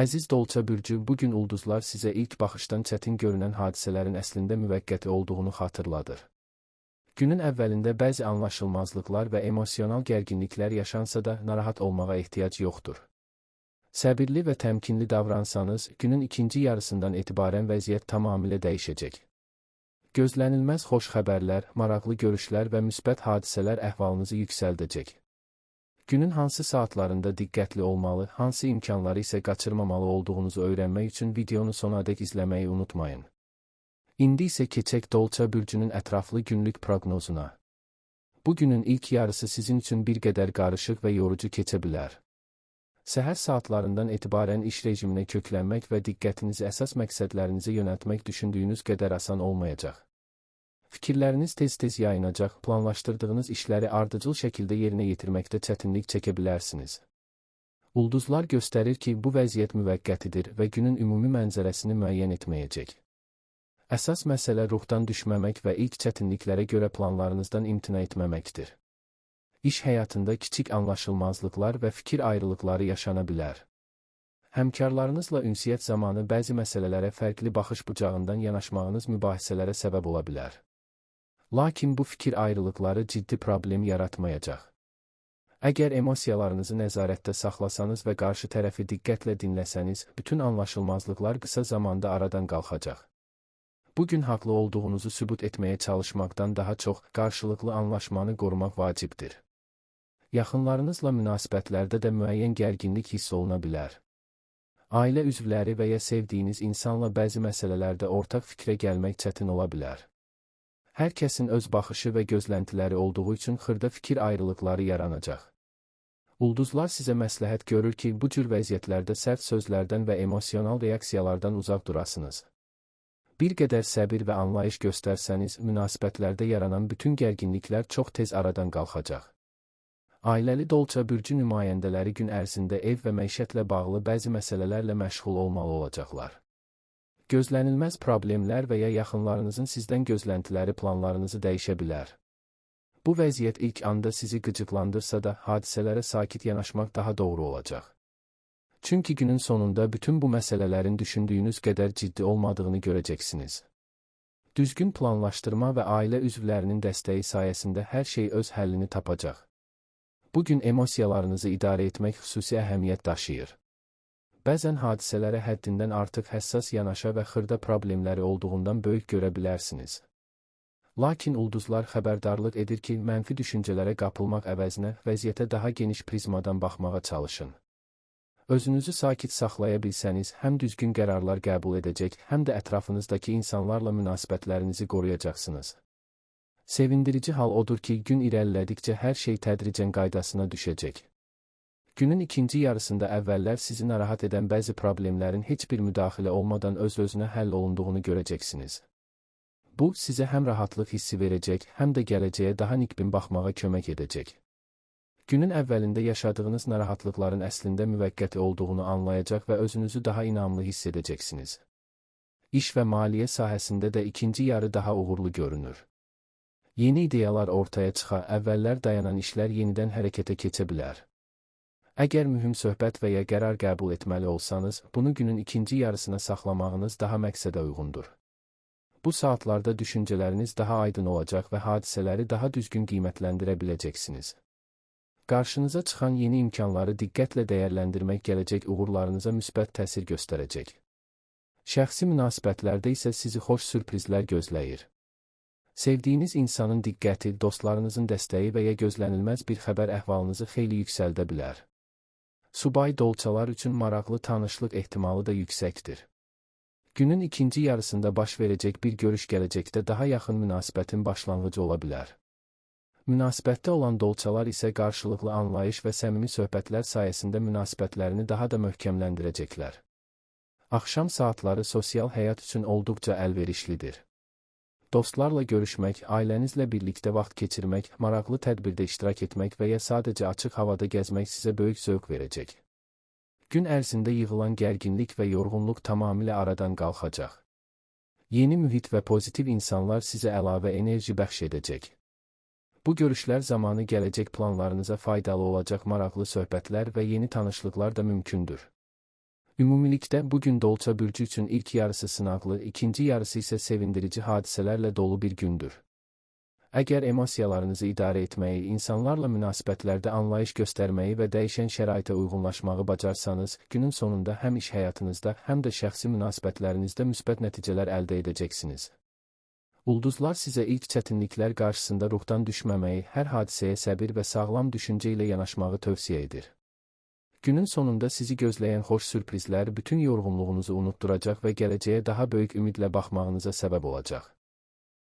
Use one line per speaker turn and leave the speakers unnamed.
Əziz Dolça bürcü, bu gün ulduzlar sizə ilk baxışdan çətin görünən hadisələrin əslində müvəqqəti olduğunu xatırladır. Günün əvvəlində bəzi anlaşılmazlıqlar və emosional gərginliklər yaşansa da narahat olmağa ehtiyac yoxdur. Səbirli və təmkinli davransanız, günün ikinci yarısından etibarən vəziyyət tamamilə dəyişəcək. Gözlənilməz xoş xəbərlər, maraqlı görüşlər və müsbət hadisələr əhvalınızı yüksəldəcək. Günün hansı saatlarında diqqətli olmalı, hansı imkanları isə qaçırmamalı olduğunuzu öyrənmək üçün videonu sonadək izləməyi unutmayın. İndi isə keçək Dolça bürcünün ətraflı günlük proqnozuna. Bu günün ilk yarısı sizin üçün bir qədər qarışıq və yorucu keçə bilər. Səhər saatlarından etibarən iş rejiminə köklənmək və diqqətinizi əsas məqsədlərinizə yönəltmək düşündüyünüz qədər asan olmayacaq. Fikirləriniz tez-tez yayınacaq, planlaşdırdığınız işləri ardıcıl şəkildə yerinə yetirməkdə çətinlik çəkə bilərsiniz. Ulduzlar göstərir ki, bu vəziyyət müvəqqətidir və günün ümumi mənzərəsini müəyyən etməyəcək. Əsas məsələ ruhdan düşməmək və ilk çətinliklərə görə planlarınızdan imtina etməməkdir. İş həyatında kiçik anlaşılmazlıqlar və fikir ayrılıqları yaşana bilər. Həmkarlarınızla ünsiyyət zamanı bəzi məsələlərə fərqli baxış bucağından yanaşmağınız mübahisələrə səbəb ola bilər. Lakin bu fikir ayrılıqları ciddi problem yaratmayacaq. Əgər emosiyalarınızı nəzarətdə saxlasanız və qarşı tərəfi diqqətlə dinləsəniz, bütün anlaşılmazlıqlar qısa zamanda aradan qalxacaq. Bu gün haqlı olduğunuzu sübut etməyə çalışmaqdan daha çox qarşılıqlı anlaşmanı qorumaq vacibdir. Yaxınlarınızla münasibətlərdə də müəyyən gərginlik hiss oluna bilər. Ailə üzvləri və ya sevdiyiniz insanla bəzi məsələlərdə ortaq fikrə gəlmək çətin ola bilər. Hər kəsin öz baxışı və gözləntiləri olduğu üçün xırda fikir ayrılıqları yaranacaq. Ulduzlar sizə məsləhət görür ki, bu cür vəziyyətlərdə sərt sözlərdən və emosional reaksiyalardan uzaq durasınız. Bir qədər səbir və anlayış göstərsəniz, münasibətlərdə yaranan bütün gərginliklər çox tez aradan qalxacaq. Ailəli Dolça bürcü nümayəndələri gün ərzində ev və məişətlə bağlı bəzi məsələlərlə məşğul olmalı olacaqlar. Gözlənilməz problemlər və ya yaxınlarınızın sizdən gözləntiləri planlarınızı dəyişə bilər. Bu vəziyyət ilk anda sizi qıcıqlandırsa da, hadisələrə sakit yanaşmaq daha doğru olacaq. Çünki günün sonunda bütün bu məsələlərin düşündüyünüz qədər ciddi olmadığını görəcəksiniz. Düzgün planlaşdırma və ailə üzvlərinin dəstəyi sayəsində hər şey öz həllini tapacaq. Bu gün emosiyalarınızı idarə etmək xüsusi əhəmiyyət daşıyır. Bəzən hadisələrə həddindən artıq həssas yanaşa və xırda problemləri olduğundan böyük görə bilərsiniz. Lakin ulduzlar xəbərdarlıq edir ki, mənfi düşüncələrə qapılmaq əvəzinə vəziyyətə daha geniş prizmadan baxmağa çalışın. Özünüzü sakit saxlaya bilsəniz, həm düzgün qərarlar qəbul edəcək, həm də ətrafınızdakı insanlarla münasibətlərinizi qoruyacaqsınız. Sevindirici hal odur ki, gün irəlilədikcə hər şey tədricən qaydasına düşəcək. Günün ikinci yarısında əvvəllər sizi narahat edən bəzi problemlərin heç bir müdaxilə olmadan öz-özünə həll olunduğunu görəcəksiniz. Bu, sizə həm rahatlıq hissi verəcək, həm də gələcəyə daha nikbin baxmağa kömək edəcək. Günün əvvəlində yaşadığınız narahatlıqların əslində müvəqqəti olduğunu anlayacaq və özünüzü daha inamlı hiss edəcəksiniz. İş və maliyyə sahəsində də ikinci yarı daha uğurlu görünür. Yeni ideyalar ortaya çıxa, əvvəllər dayanan işlər yenidən hərəkətə keçə bilər. Əgər mühüm söhbət və ya qərar qəbul etməli olsanız, bunu günün ikinci yarısına saxlamağınız daha məqsədə uyğundur. Bu saatlarda düşüncələriniz daha aydın olacaq və hadisələri daha düzgün qiymətləndirə biləcəksiniz. Qarşınıza çıxan yeni imkanları diqqətlə dəyərləndirmək gələcək uğurlarınıza müsbət təsir göstərəcək. Şəxsi münasibətlərdə isə sizi xoş sürprizlər gözləyir. Sevdiyiniz insanın diqqəti, dostlarınızın dəstəyi və ya gözlənilməz bir xəbər əhvalınızı xeyli yüksəldə bilər. Subay dolçalar üçün maraqlı tanışlıq ehtimalı da yüksəkdir. Günün ikinci yarısında baş verəcək bir görüş gələcəkdə daha yaxın münasibətin başlanğıcı ola bilər. Münasibətdə olan dolçalar isə qarşılıqlı anlayış və səmimi söhbətlər sayəsində münasibətlərini daha da möhkəmləndirəcəklər. Axşam saatları sosial həyat üçün olduqca əlverişlidir. Dostlarla görüşmək, ailənizlə birlikdə vaxt keçirmək, maraqlı tədbirdə iştirak etmək və ya sadəcə açıq havada gəzmək sizə böyük zövq verəcək. Gün ərzində yığılan gərginlik və yorğunluq tamamilə aradan qalxacaq. Yeni mühit və pozitiv insanlar sizə əlavə enerji bəxş edəcək. Bu görüşlər zamanı gələcək planlarınıza faydalı olacaq maraqlı söhbətlər və yeni tanışlıqlar da mümkündür. Ümumilikdə bu gün Dolça bürcü üçün ilk yarısı sınaqlı, ikinci yarısı isə sevindirici hadisələrlə dolu bir gündür. Əgər emosiyalarınızı idarə etməyi, insanlarla münasibətlərdə anlayış göstərməyi və dəyişən şəraitə uyğunlaşmağı bacarsanız, günün sonunda həm iş həyatınızda, həm də şəxsi münasibətlərinizdə müsbət nəticələr əldə edəcəksiniz. Ulduzlar sizə ilk çətinliklər qarşısında ruhdan düşməməyi, hər hadisəyə səbir və sağlam düşüncə ilə yanaşmağı tövsiyə edir. Günün sonunda sizi gözləyən xoş sürprizlər bütün yorğunluğunuzu unutduracaq və gələcəyə daha böyük ümidlə baxmağınıza səbəb olacaq.